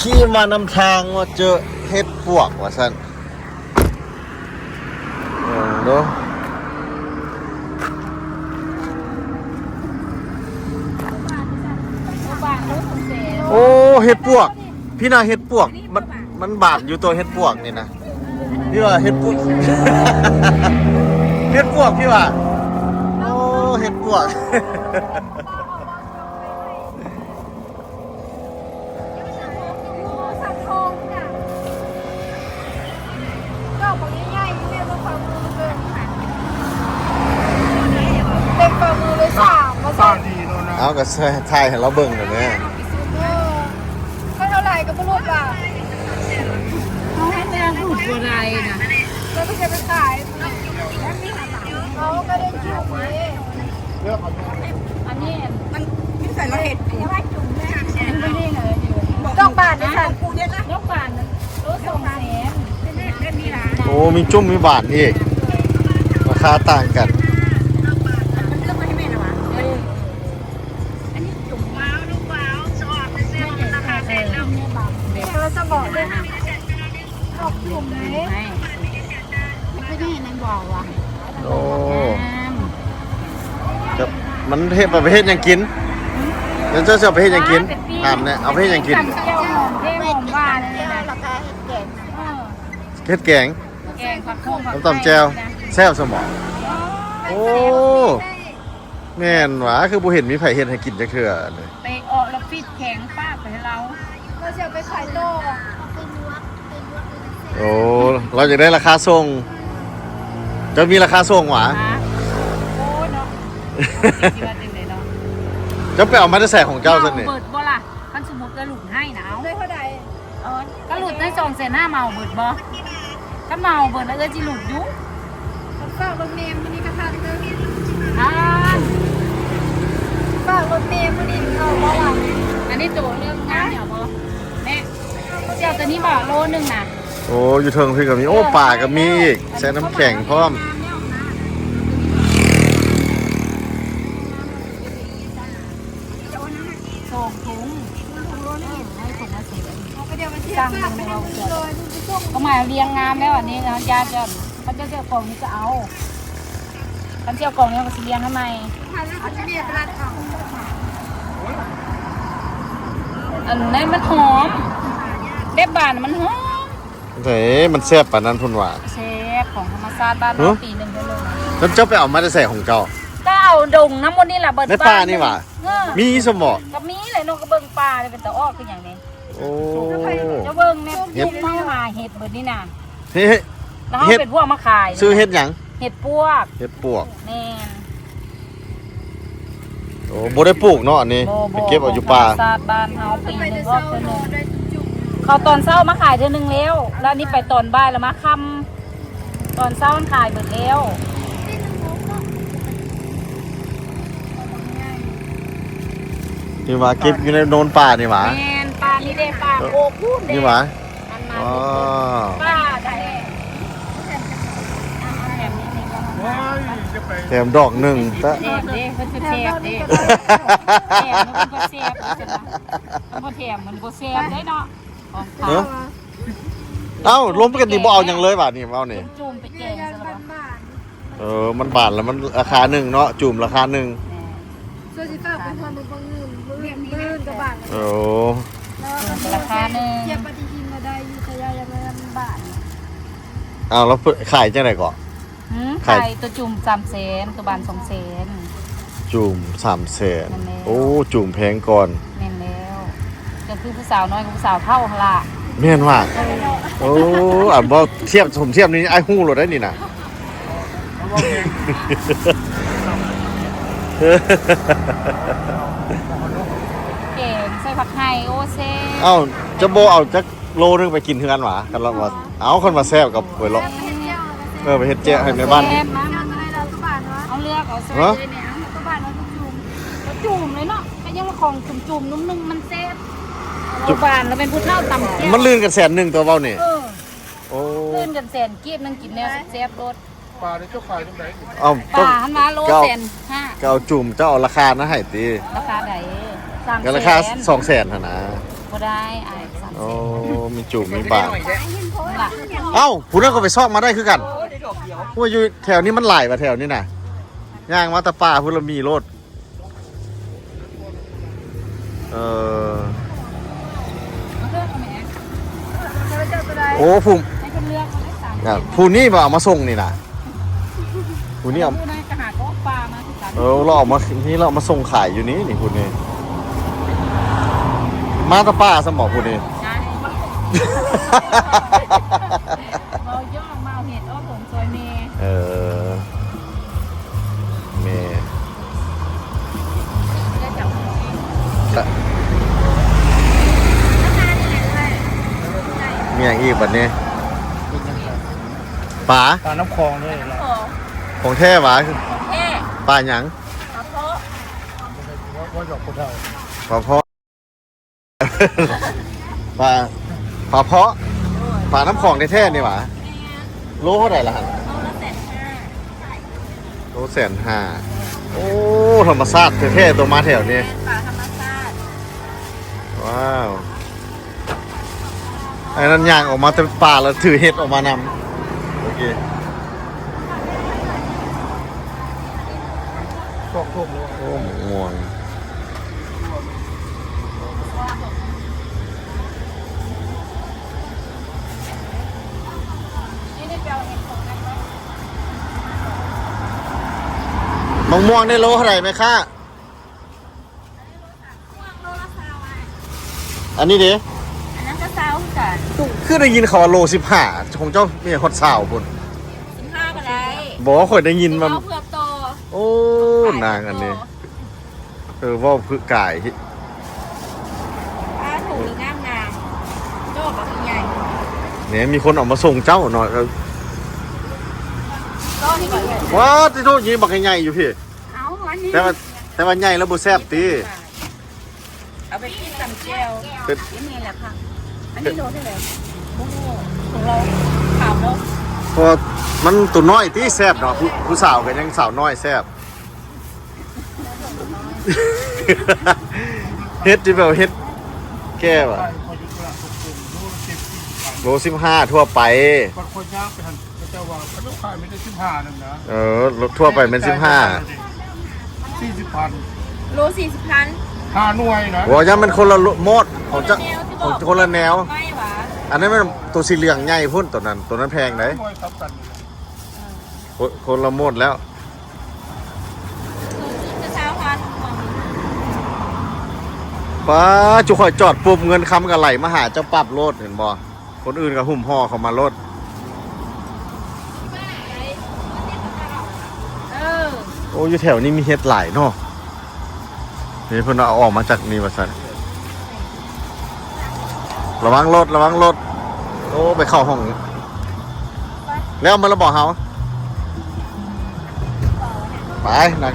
ຂີ່ມານຳທາງ ມາເຈີເຫັດປວກວ່າຊັ້ນ. ເບິ່ງເດີ້ ໂອ້ ເຫັດປວກ ພີ່ນະ ເຫັດປວກ ມັນ ມັນບາດຢູ່ໂຕເຫັດປວກນີ້ນະ. ພີ່ວ່າເຫັດປວກ ເຫັດປວກ ພີ່ວ່າ ໂອ້ ເຫັດປວກ. ດອກບັກໃຫຍ່ໆ ນີ້ແມ່ນບໍ່ ຝ່າມືເບິ່ງ ເຕັມຝ່າມືເລີຍ ສາມ ວ່າຊັ້ນ. ເອົາ ກໍຖ່າຍໃຫ້ລາວເບິ່ງແຫຼະແມ່. ເອີ ເຂົາເທົ່າໃດກໍບໍ່ຮູ້ວ່າ ເຮົາແຮງດູດບໍ່ໄດ້ນະ ແລ້ວກໍຈະໄປຂາຍ ເຮົາກໍໄດ້ຢູ່ເດ້. ອັນນີ້ມັນ ມັນມີໃສ່ລະເຫັດ ມັນບໍ່ໄດ້ເລີຍ ດອກບານນີ້ຊັ້ນ ດອກບານໂລສອງແສນ. ໂອ້ ມີຈຸ້ມມີບານອີກ ລາຄາຕ່າງກັນ. ເອີ ອັນນີ້ຈຸ້ມ ລາວສະບອກເດ້ ອອກຈຸ້ມເດ້ ມັນເປັນຫຍັງນັ້ນບໍ່ວະ. ໂອ້ ງາມ ຈະ ມັນເຮັດ ເອົາໄປເຮັດຫຍັງກິນ? ແລ້ວເຈົ້າຊິເອົາໄປເຮັດຫຍັງກິນ? ຖາມແດ່ ເອົາໄປເຮັດຫຍັງກິນ? ຕຳແຈ່ວຫອມ ເຮັດຫອມຫວານນີ້ນະ ແລ້ວກໍເຮັດແກງ ເອີ ເຮັດແກງ ແກງຜັກໂຂມ ຕຳແຈ່ວ ແຊບຊັ້ນບໍ່? ໂອ້ ແມ່ນຫວາ ຄືບໍ່ເຫັນມີໃຜເຮັດໃຫ້ກິນຈັກເທື່ອເລີຍ. ໄປເອາະລະປິດແຂງປາກໄປໃຫ້ລາວ ລາວຊິເອົາໄປຂາຍຕໍ່. ໂອ້ ລາວຢາກໄດ້ລາຄາສົ່ງ ເຈົ້າມີລາຄາສົ່ງຫວາ? ໂອ້ເນາະ ຊິວ່າຈັ່ງໃດເນາະ. ເຈົ້າໄປເອົາມາແຕ່ໃສຂອງເຈົ້າຊັ້ນນີ້? ເໝົາເບິດບໍ່ລະ? ຄັນສົມມຸດວ່າຫຼຸດໃຫ້ນະ ເອົາ ໄດ້ເທົ່າໃດ? ເອີ ຄັນຫຼຸດໄດ້ສອງແສນຫ້າ ເໝົາເບິດບໍ່? ຄັນເໝົາເບິດແລ້ວເອື້ອຍຊິຫຼຸດຢູ່. ຝາກລົດເມມື້ນີ້ກະທັນເດີ ທ່ານ ຝາກລົດເມມື້ນີ້ເອົາບໍ່ລະ? ອັນນີ້ໂຕເລີ່ມງາມແລ້ວບໍ່ແມ່? ເຈົ້າໂຕນີ້ບໍ່ ໂລໜຶ່ງນະ. ໂອ້ ຢູ່ເທິງພີ້ກະມີ ໂອ້ ປາກະມີອີກ ໃສ່ນ້ຳແຂງພ້ອມ. ສອງຖົງ ເອີ ໃຫ້ຖົງລະສິບ ເອົາໄປດຽວມັນຊິສ້າງເບິ່ງເອົາ ເອົາມາລຽງງາມແລ້ວ ອັນນີ້ເນາະ ຢ້ານ ເຂົາເຈົ້າຊິເອົາກ່ອງນີ້ກໍເອົາ ຄັນຊິເອົາກ່ອງນີ້ກໍຊິລຽງໃຫ້ໃໝ່. ອັນນັ້ນມັນຫອມ ແບບບານມັນຫອມ. ເດ້ ມັນແຊບປານນັ້ນພຸ້ນຫວາ? ແຊບ ຂອງທຳມະຊາດບ້ານເຮົາ ປີໜຶ່ງເທື່ອໜຶ່ງ. ແລ້ວເຈົ້າໄປເອົາມາແຕ່ໃສຂອງເຈົ້າ? ກະເອົາດົງນຳໝົດນີ້ລະ ເບິດ ໃນປ່ານີ້ຫວາ? ເອີ ມີສະເໝາະ? ກະມີແຫຼະເນາະ ກະເບິ່ງປ່າເປັນຕາອອກຄືຫຍັງນີ້. ໂອ້ ເຈົ້າເບິ່ງແມ່ ເຮັດ ເຮົາຫາເຫັດເບິດນີ້ນະ ເຮັດ ແລ້ວເຮົາເປັນພວກມາຂາຍ. ຊື່ເຫັດຫຍັງ? ເຫັດປວກ. ເຫັດປວກ ແມ່ນ. ໂອ້ ບໍ່ໄດ້ປູກເນາະ ອັນນີ້ ບໍ່ ໄປເກັບເອົາຢູ່ປ່າ. ທຳມະຊາດບ້ານເຮົາ ປີໜຶ່ງອອກເທື່ອໜຶ່ງ. ເຂົາຕອນເຊົ້າມາຂາຍເທື່ອໜຶ່ງແລ້ວ ແລ້ວອັນນີ້ໄປຕອນບ່າຍແລ້ວມາຄ່ຳ ຕອນເຊົ້າມັນຂາຍເບິດແລ້ວ. ທີ່ວ່າເກັບຢູ່ໃນໂນນປ່ານີ້ຫວາ? ແມ່ນ ປ່ານີ້ເດ້ ປ່າໂອ້ພຸ້ນເດ້ ນີ້ຫວາ? ອັນມາ ອໍ ປ່າໄດ້ແຫຼະ ແຖມດອກໜຶ່ງ ແຊບເດ້ ເພິ່ນຄືແຊບເດ້ ແຖມເພິ່ນກໍແຊບ ຄັນບໍ່ແຖມມັນບໍ່ແຊບເດ້ເນາະ ຂອງເຂົາ. ເອົ້າ ລົມກັນນີ້ບໍ່ເອົາຫຍັງເລີຍຫວານີ້ ເວົ້ານີ້ ຈຸ່ມໄປແກງ. ເອີ ມັນບາດແລ້ວມັນລາຄາໜຶ່ງເນາະ ຈຸ່ມລາຄາໜຶ່ງ. ແມ່ນ ສ່ວນຊິຝາກໄປຮອດມື້ອື່ນ ມື້ອື່ນກໍບາດແລ້ວ. ໂອ້ ລາຄາໜຶ່ງ ຈຽບປະຕິທິນກໍໄດ້ຢູ່ ແຕ່ຢ່າ ຢ່າແມ່ນບາດ. ອ້າວ ແລ້ວຂາຍຈັ່ງໃດເກາະ? ຫື ຂາຍ ຂາຍຕົວຈຸ່ມສາມແສນ ຕົວບານສອງແສນ. ຈຸ່ມສາມແສນ ແມ່ນແລ້ວ. ໂອ້ ຈຸ່ມແພງກ່ອນ. ແມ່ນແລ້ວ ກໍຄືຜູ້ສາວນ້ອຍກັບຜູ້ສາວເຖົ້າຫັ້ນລະ. ແມ່ນຫວາ? ເອີ ໂອ້ ອັນບໍ່ທຽບສົມທຽບນີ້ ອ້າຍຮູ້ໂລດໄດ໋ນີ້ນະ. ແກງໃສ່ຜັກໄຫ່ ໂອ້ ແຊບ. ເອົ້າ ຈະບໍ່ເອົາຈັກໂລໜຶ່ງໄປກິນເຮືອນຫວາ? ຄັນລາວວ່າ ເອົ້າ ຄັນວ່າແຊບກໍໄປເລາະ ເອີ ໄປເຮັດແຈ່ວໃຫ້ແມ່ບ້ານ. ແຊບນະ ເອົາເລືອກເອົາ. ຮະ? ຈຸ່ມເລີຍເນາະ ກໍຍັງວ່າຂອງຈຸ່ມໆ ນຸ້ມໆ ມັນແຊບ. ຈຸ່ມ ບານລະເປັນຜູ້ເຖົ້າຕຳແຈ່ວ ມັນລື່ນກັນແສນໜຶ່ງຕົວເວົ້ານີ້. ເອີ ໂອ້ ລື່ນກັນແສນກີບ ໜຶ່ງກິນແນວແຊບໆໂລດ. ປານີ້ເຈົ້າຂາຍຈັ່ງໃດ? ເອົ້າ ປາຫັ້ນວ່າໂລແສນຫ້າ. ກໍເອົາຈຸ່ມ ເຈົ້າເອົາລາຄານັ້ນໃຫ້ຕິ. ລາຄາໃດ? ສາມແສນ ກໍລາຄາສອງແສນຫັ້ນນະ. ບໍ່ໄດ້ ອ້າຍ ສາມແສນ. ໂອ້ ມີຈູບມີບາງ. ເອົ້າ ຜູ້ນັ້ນກໍໄປຊອກມາໄດ້ຄືກັນ. ໂອ້ຍ ຢູ່ແຖວນີ້ມັນຫຼາຍວ່າແຖວນີ້ນະ. ຍ່າງມາແຕ່ປ່າພຸ້ນລະມີໂລດ. ເອີ ເລືອກເອົາແໝ່ ໂອ້ ຜູ້ ໃຫ້ເພິ່ນເລືອກເອົາເລີຍ ສາມແສນ. ຜູ້ນີ້ບໍ່ເອົາມາສົ່ງນີ້ນະ ຜູ້ນີ້ເອົາ ຜູ້ນັ້ນກໍຫາກໍປ່າມາຄືກັນ. ເອີ ລາວເອົາມາ ນີ້ລາວເອົາມາສົ່ງຂາຍຢູ່ນີ້ ນີ້ຜູ້ນີ້ ມາແຕ່ປ່າຊັ້ນບໍ່ຜູ້ນີ້? ເວົ້າຢອກ ມາເຮັດອອກຜົມຊ່ອຍແມ່. ເອີ ແມ່ ແລະ ມີຫຍັງອີກບັດນີ້? ປາ ປານ້ຳຂອງເລີຍ. ຂອງແທ້ຫວາ? ຂອງແທ້. ປາຫຍັງ? ປາເພາະ. ປາເພາະ. ປາ ປາເພາະ ປານ້ຳຂອງແທ້ໆ ນີ້ຫວາ? ແມ່ນ. ໂລເທົ່າໃດລະຫັ້ນ? ໂລລະແສນຫ້າ. ໂລແສນຫ້າ. ໂອ້ ທຳມະຊາດແທ້ໆ ຕົວມາແຖວນີ້. ແມ່ນ ປາທຳມະຊາດ. ວ້າວ ໄອ້ນັ້ນຍ່າງອອກມາແຕ່ປ່າ ແລ້ວຖືເຫັດອອກມານຳ. ໂອເຄ. ໂອ້ ໝາກມ່ວງ. ໝາກມ່ວງນີ້ໂລເທົ່າໃດແມ່ຄ້າ? ອັນນີ້ເດ? ອັນນັ້ນກໍຊາວຄືກັນ. ຄືໄດ້ຍິນເຂົາວ່າໂລສິບຫ້າ ຂອງເຈົ້າມີຮອດຊາວພຸ້ນ. ສິບຫ້າກໍໄດ້. ບໍ່ ຂ້ອຍໄດ້ຍິນວ່າ ເອົາເພື່ອຕໍ່. ໂອ້ ນາງອັນນີ້ ເອີ ເວົ້າຄືກາຍ. ປາ ຖົງນີ້ງາມໆ ດອກບັກໃຫຍ່. ແໝ່ ມີຄົນເອົາມາສົ່ງເຈົ້າເນາະ. ເອີ ກໍນີ້ກໍ ວ້າ ຕິໂທ ຍິງບັກໃຫຍ່ໆ ຢູ່ພີ້. ເອົາ ອັນນີ້ ແຕ່ວ່າ ແຕ່ວ່າໃຫຍ່ແລ້ວບໍ່ແຊບຕິ? ເອົາໄປກິນຕຳແຈ່ວ. ເປັນ ອັນນີ້ແຫຼະຄ່ະ. ອັນນີ້ໂລເທົ່າໃດ? ບໍ່ຮູ້ ຂອງລາວ ຖາມລາວ. ເພາະວ່າມັນຕົວນ້ອຍຕິແຊບເນາະ. ຜູ້ ຜູ້ສາວກໍຍັງສາວນ້ອຍແຊບ. ເຫັດທີ່ແບບເຫັດແກ່ຫວາ? ໂລສິບຫ້າ ທົ່ວໄປ. ບັດຂ້ອຍຍ່າງໄປຫັ້ນ ເຂົາເຈົ້າວ່າເຂົາເຈົ້າຂາຍມີແຕ່ສິບຫ້ານັ້ນນະ. ເອີ ທົ່ວໄປແມ່ນສິບຫ້າ. ສີ່ສິບພັນ. ໂລສີ່ສິບພັນ ຫ້າໜ່ວຍນະ. ບໍ່ ຢ້ານແມ່ນຄົນລະໂມດ ຂອງເຈົ້າ ຄົນລະແນວ. ອັນນັ້ນແມ່ນໂຕສີເຫຼືອງໃຫຍ່ພຸ້ນ. ໂຕນັ້ນ ໂຕນັ້ນແພງໃດ. ຄົນ ຄົນລະໂມດແລ້ວ. ປ້າ ຈຸຂ້ອຍຈອດປຸບ ເງິນຄຳກໍໄຫຼມາຫາເຈົ້າປັບໂລດ ເຫັນບໍ່? ຄົນອື່ນກໍຫຸ້ມຫໍ່ເຂົ້າມາໂລດ. ເອີ ໂອ້ ຢູ່ແຖວນີ້ມີເຫັດຫຼາຍເນາະ. ນີ້ເພິ່ນເອົາອອກມາຈາກນີ້ວ່າຊັ້ນ. ລະວັງລົດ ລະວັງລົດ. ໂອ້ ໄປເຂົ້າຫ້ອງ. ແລ້ວມາລະບໍ່ເຮົາ? ໄປ ນັກ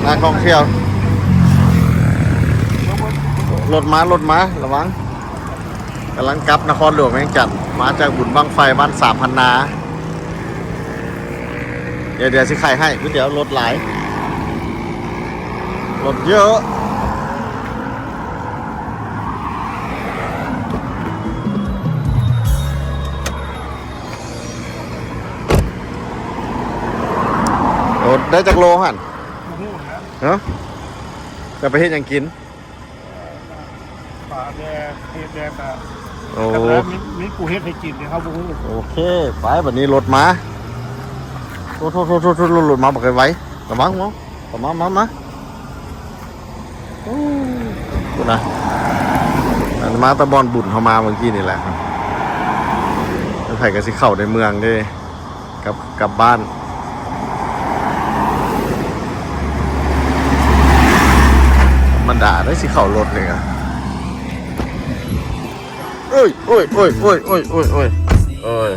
ນັກທ່ອງທ່ຽວ. ລົດມາ ລົດມາ ລະວັງ. ກຳລັງກັບນະຄອນຫຼວງວຽງຈັນ ມາຈາກບຸນບັ້ງໄຟບ້ານສາມພັນນາ. ດຽວ ດຽວຊິຂາຍໃຫ້ ຄືດຽວລົດຫຼາຍ ລົດເຍອະ. ໂອ້ ໄດ້ຈັກໂລຫັ້ນ? ບໍ່ຮູ້ນະ. ຮະ? ຈະໄປເຮັດຫຍັງກິນ? ປາແດ່ ເຮັດແດ່ກະ ໂອ້ ມີ ມີຜູ້ເຮັດໃຫ້ກິນເດ້ ເຮົາບໍ່ຮູ້. ໂອເຄ ໄປ ບັດນີ້ລົດມາ. ໂທດ ໂທດ ໂທດ ໂທດ ລົດມາບັກໄວໆ. ລະວັງເນາະ. ມາ ມາ ມາ. ໂອ້ ພຸ້ນນະ ອັນມາແຕ່ບ່ອນບຸນເຮົາມາເມື່ອກີ້ນີ້ແຫຼະ. ໃຜກໍຊິເຂົ້າໃນເມືອງເດ້ ກັບ ກັບບ້ານ. ທຳມະດາໄດ້ຊິເຂົ້າລົດນີ້ກະ ໂອ້ຍ ໂອ້ຍ ໂອ້ຍ.